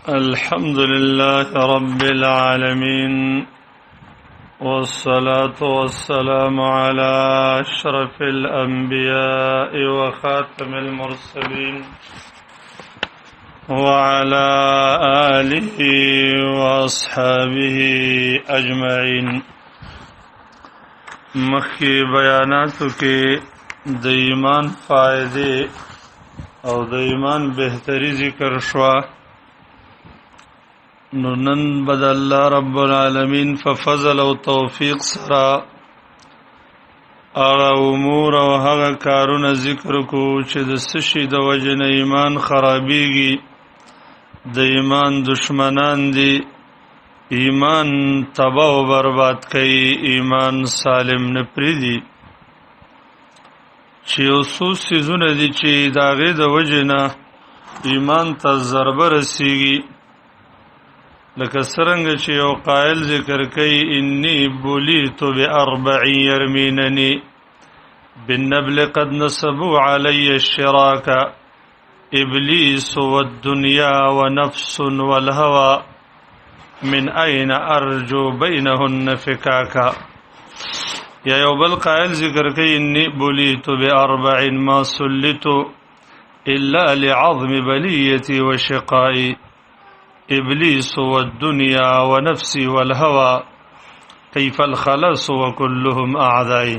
الحمد لله رب العالمين، والصلاة والسلام على أشرف الأنبياء وخاتم المرسلين وعلى آله وأصحابه أجمعين. مخکې بیاناتو کې د ایمان فائدې او د ایمان بهتري ذکر شوه. نو نن بد الله رب العالمین ففضل او توفیق سره هغه امور او هغه کارونه ذکر کو چې د سشي د وجې نه ایمان خرابیږي، د ایمان دشمنان دي، ایمان تباہ او برباد کوي، ایمان سالم نه پریدي. چې یو څو څیزونه دي چې د هغې د وجې نه ایمان ته ضربه رسیږي، لکه څرنګه چې یو قائل ذکر کوي: انی بلیت باربع یرمیننی بالنبل قد نسبوا علی الشراک ابلیس والدنیا ونفس والهوى من اين ارجو بينهن فكاكا. یا یو بل قائل ذکر کوي: انی بلیت باربع ما سلت الا لعظم بلیتی وشقائی ابلیس والدنیا ونفسي والهوى كيف الخلاص وكلهم اعدائي.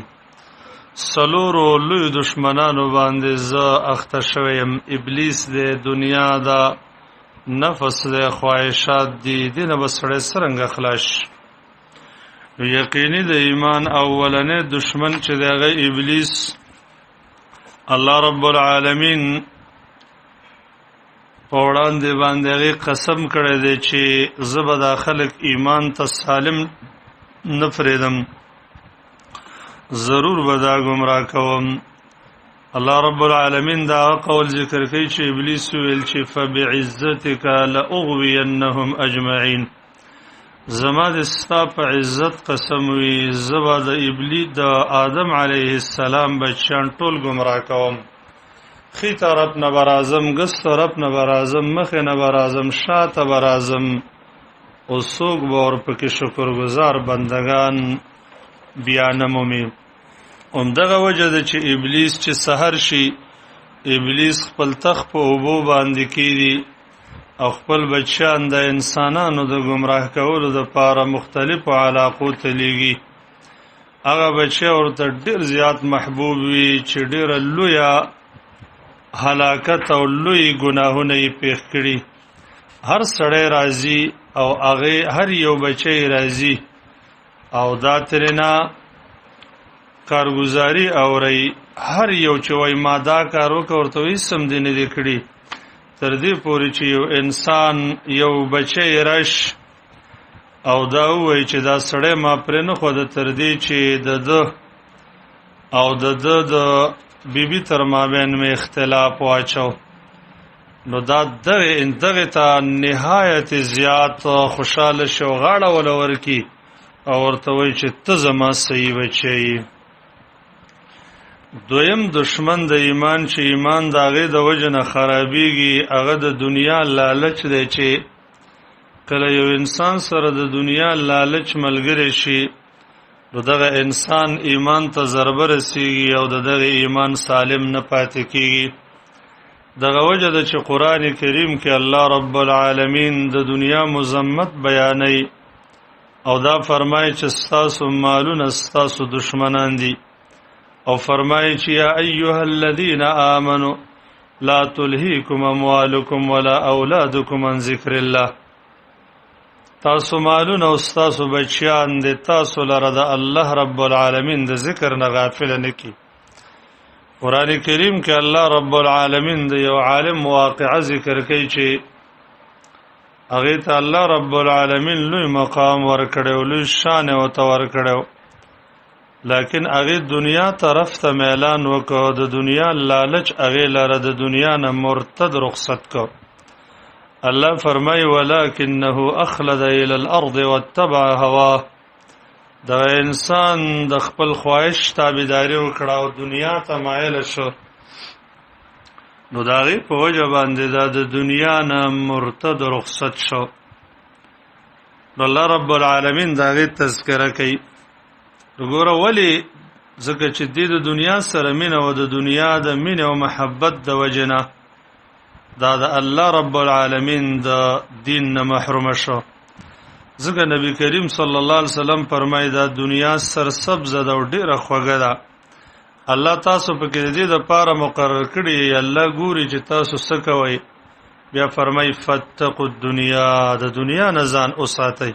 سلورو لوی دشمنانو باندې زه اخته شوی یم. ابلیس دی، دنیا ده، نفس دی، خواهشات دي، دینه به سړی څرنګه خلاص شي؟ نو یقیني د ایمان اولنې دشمن چې دی هغه ابلیس. الله رب العالمین په وړاندې باندې هغې قسم کړی دی چې زه به دا خلک ایمان ته سالم نه پرېږدم، ضرور به دا ګمراه کوم. الله رب العالمین دا قول ذکر کوي چې ابلیس ویل چې فبعزتک لاغوینهم اجمعین، زما د ستا په عزت قسم وي، زه به د ابلیس د آدم علیه السلام بچیان ټول ګمراه کوم. ښي طرف نه به راځم، ګس طرف نه به راځم، مخې نه به راځم، شاته به راځم، او څوک به ورپکې شکرګزار بندګان بیا نه مومي. همدغه وجه ده چې ابلیس چې سحر شي، ابلیس خپل تخت په اوبو باندې کیدي او خپل بچیان د انسانانو د ګمراه کولو دپاره مختلفو علاقو ته لیږي. هغه بچی ورته ډېر زیات محبوب وي چې ډېره لویه هلاکت او لوی ګناهونه یې پېښ کړي. هر سړی راځي او هغې هر یو بچی راځي او دا ترېنه کارګزاري اوري. هر یو چې وایي ما دا کار وکړ، ورته وایي هېڅ هم دې نه دي کړي. تر دې پورې چې یو انسان یو بچی رش او دا ووایي چې دا سړی ما پرې نه ښوده، تر دې چې د ده او د ده د بیبي تر مابین مې اختلاف واچو. نو دا دغه ته نهایت زیات خوشحاله شو، غاړه وله ورکي او ورته وایي چې ته زما صحیح بچی یې. دویم دشمن د ایمان چې ایمان د هغې د وجې نه خرابیږي، هغه د دنیا لالچ دی. چې کله یو انسان سره د دنیا لالچ ملګری شي، نو دغه انسان ایمان ته ضربه رسیږي او د دغه ایمان سالم نه پاتې کیږي. دغه وجه ده چې قرآن کریم کې الله رب العالمین د دنیا مذمت بیانوي او دا فرمایي چې ستاسو مالونه ستاسو دشمنان دي، او فرمایي چې یا ایها الذین آمنو لا تلهیکم اموالکم ولا اولادکم عن ذکر الله. تاسو مالونه او ستاسو بچیان دي تاسو لره د الله رب العالمین د ذکر نه غافل نه کړي. قرآن کریم کې الله رب العالمین د یو عالم واقعه ذکر کوي چې هغې ته الله رب العالمین لوی مقام ورکړی او لوی شان یې ورته ورکړی، لیکن هغې دنیا طرف ته میلان وکړ، د دنیا لالچ هغې لره د دنیا نه مرتد رخصت کړ. الله فرمای ولکنه اخلد الى الارض واتبع هواه. د انسان د خپل خواهش تابعداري وکړه او دنیا ته مایل شو. نو داغه په وجه باندې دا د دنیا نه مرتد رخصت شو. نو الله رب العالمین داغه تذکرہ کوي. وګوره ولی، ځکه چې د دنیا سره مینه او د دنیا د مینې او محبت د وجنه دا د الله رب العالمین د دین نه محروم شو. ځکه نبی کریم صلی الله علیه وسلم فرمایي دا دنیا سرسبز ده او ډیره خوږه ده، الله تاسو په کې دې د پاره مقرر کړی، الله ګوري چې تاسو څه کوئ. بیا فرمایي فتقوا الدنیا، د دنیا نه ځان اوساتئ.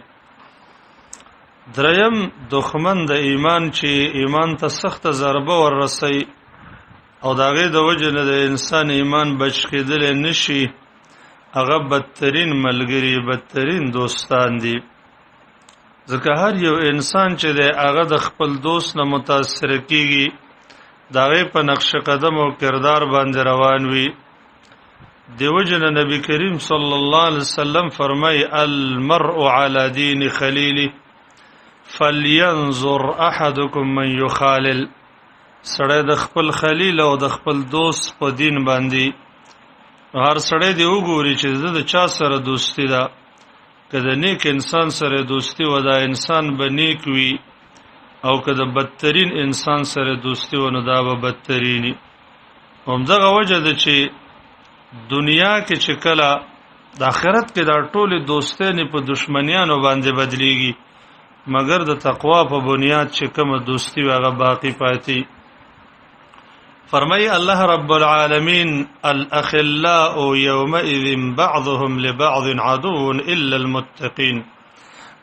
دریم دښمن د ایمان چې ایمان ته سخت ضربه ورسي او د هغې د وجې نه د انسان ایمان بچ کېدلی نشي، هغه بدترین ملګري، بدترین دوستان دي. ځکه هر یو انسان چې دی هغه د خپل دوست نه متاثر کیږي، د هغې په نقش قدم او کردار باندې روان وي. دیو جن نبی کریم صلی الله علیه وسلم فرمای المرء علی دین خلیله فلینظر احدکم من یخالل. سړی د خپل خلیل او د خپل دوست په دین باندې هر سړی دی وګوري چې د چا سره دوستی ده. که د نیک انسان سره دوستی و دا انسان به نیک وي، او که د بدترین انسان سره دوستی و نو دا به بدترینی. همدغه وجه ده چې دنیا کې چې کله د آخرت کې دا ټولې دوستۍ په دشمنیانو باندې بدلیږي، مګر د تقوا په بنیاد چې کومه دوستی وي هغه باقی پاتې. فرمای الله رب العالمین الاخلاء یومئذ بعضهم لبعض عدو الا المتقین.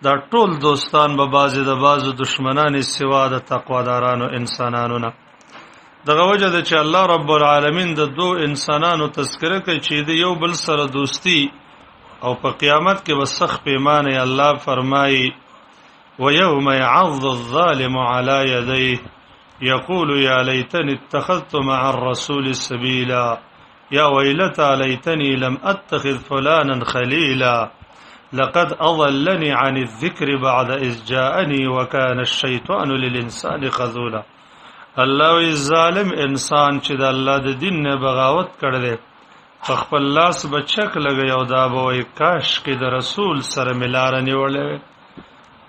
دا ټول دوستان به بعضې د بعضو دشمنان سوا د تقوادارانو انسانانو نه. دغه وجه ده چې الله رب العالمین د دو انسانانو تذکره کوي چې د یو بل سره دوستی او په قیامت کې به سخت پیمانه. الله فرمایي ويوم يعض الظالم على يديه يقول يا ليتني اتخذت مع الرسول سبيلا يا ويلتى ليتني لم اتخذ فلانا خليلا لقد اضلني عن الذكر بعد اذ جاءني وكان الشيطان للانسان خذولا. الله وی ظالم انسان چې د الله د دین نه بغاوت کړی په خپل لاس بچک لګي او دا به وای کاش کې د رسول سره ملاره نیولې،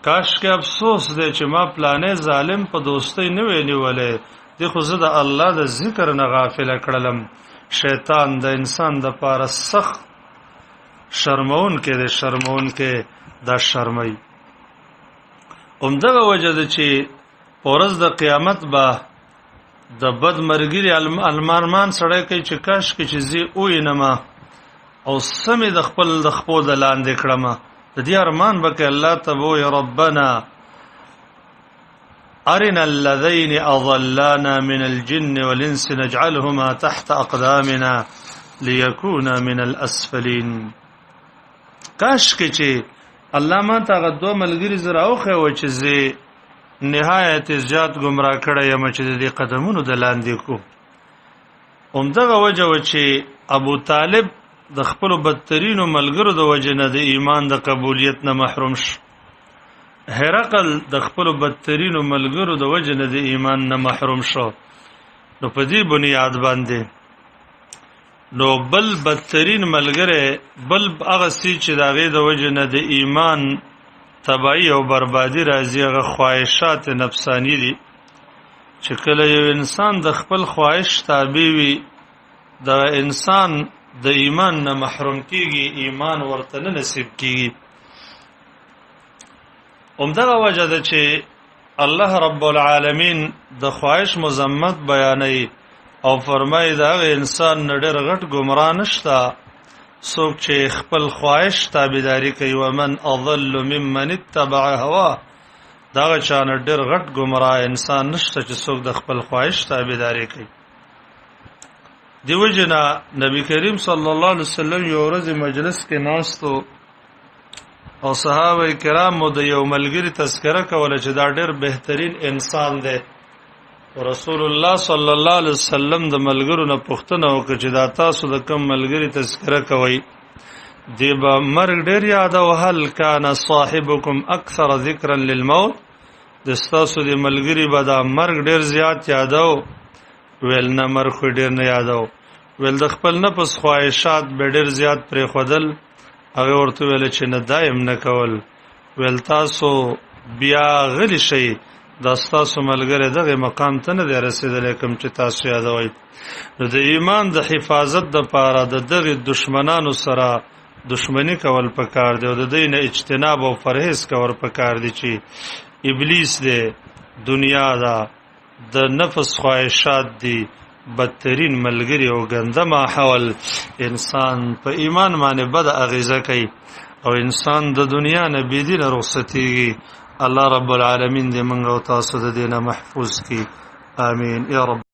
کاش کې افسوس دی چې ما پلانې ظالم په دوستۍ نه وی نیولې، دی خو زه د الله د ذکر نه غافل کړلم. شیطان د انسان د پاره سخت شرمون کې دی، شرمون کې دا شرمای. همدغه وجه ده چې په ورځ د قیامت به د بد مرګري المارمان سړی کوي چې کاش کې چې زه وینم او سمې د خپل د خپو د لاندې کړم. د دې ارمان به کوي الله ته وایي ربنا ارنا اللذين اضلانا من الجن والانس نجعلهما تحت اقدامنا ليكونا من الاسفلين. کاش کې چې الله ما ته هغه دوه ملګري زه راوښیوه چې زه نهایت زیات ګمراه کړی یم چې د دې قدمونو د لاندې کو. همدغه وجه وه چې ابو طالب د خپلو بدترینو ملګرو د وجې نه د ایمان د قبولیت نه محروم شو. هرقل د خپلو بدترینو ملګرو د وجې نه د ایمان نه محروم شو. نو په دې بنیاد باندې نو بل بدترین ملګری بل هغه څه چې د هغې د وجې نه د ایمان تباهي او بربادي راځي هغه خواهشات نفساني دي. چې کله یو انسان د خپل خواهش تابع وي د انسان د ایمان نه محروم کیږي، ایمان ورته نه نصیب کیږي. همدغه وجه ده چې الله رب العالمین د خواهش مذمت بیانوي او فرمایي د هغه انسان نه ډېر غټ ګمراه نشته څوک چې خپل خواهش تابعداري کوي. ومن اضل ممن اتبع هواه، دغه چا نه ډېر غټ ګمراه انسان نشته چې څوک د خپل خواهش تابعداري کوي. دیو جنا نبی کریم صلی الله علیه وسلم یو ورځ مجلس کې ناستو او صحابه کرامو د یو ملګری تذکره کوله چې دا ډېر بهترین انسان دی. رسول الله صلی الله علیه وسلم د ملګرو نه پوښتنه وکړه چې دا تاسو د کوم ملګری تذکره کوئ؟ دی به مرګ ډېر یادو. هل کان صاحبکم اکثر ذکرا للموت، د ستاسو د ملګری به دا مرګ ډېر زیات یادو؟ ویل نه، مرګ خو ډېر نه یادو. ویل د خپل نفس خواهشات به ډېر زیات پرې خودل. هغه ورته ویل چې نه، دایم نه کول. ویل تاسو بیا غلی شئ، دا ستاسو ملګری دغه مقام ته نه دی رسېدلی کوم چې تاسو یادوئ. نو د ایمان د حفاظت د پاره د دغه دشمنانو سره دشمنی کول پکار دی او د دین اجتناب او پرهیز کول پکار دی، چې ابلیس دی، دنیا ده، د نفس خواهشات دي، بدترین ملګری او ګنده ماحول انسان په ایمان باندې بد اغیزه کوي او انسان د دنیا نه بی دینه رخصتیږي. الله رب العالمین دې موږ او تاسو د دینه محفوظ کړي. آمین یا رب.